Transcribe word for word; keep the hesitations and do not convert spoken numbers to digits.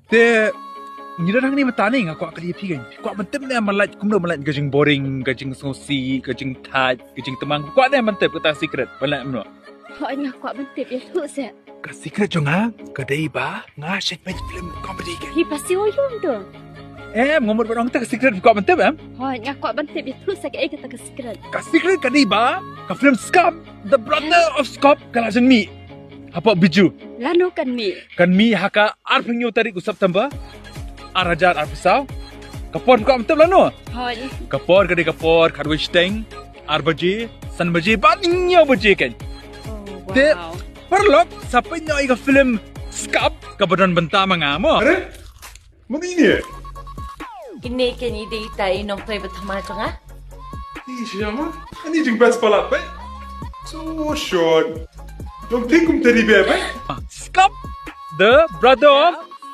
Te ngi don hangne mynta ne, nga kwah kylli ïa phi, kan phi kwah ban tip ne em, malait kumno, malait ka jingboring, ka jingsngewsih, ka jingthait, ka jingtmang? Kwah ne em ban tip kata secret, malait kumno? Hooid, nga kwah ban tip, ïathuh seh. Ka secret jong nga ka dei ba nga shait peit film comedy, kan. Hi, pa siew ïa u to. Em, nga mut ban ong te ka secret, phi kwah ban tip em? Hooid, nga kwah ban tip, ïathuh seh kaei kata ka secret. Ka secret ka dei ba ka film Skab, The Brother of Skab, ka la jan mih hapoh Bijou. Lano kan mih? Kan mih ha ka arphew hynñiew tarik u September, ar hajar arphew saw. Ka por phi kwah ban tip lano? Hooid. Ka por ka dei ka por khatwei shiteng, ar baje, san baje bad hynñiew baje, kan. Oh, te wow. Paralok, sa peit noh ïa ka film Skab kaba don bynta ma nga mo. Are? Mano ine? Ine, kane dei ita i nongtrei ba thymmai jong nga. Ih, shisha ma? Ani jingbeh palat bha. So short. Dom thik kum teddy bear bha. Skab, the brother of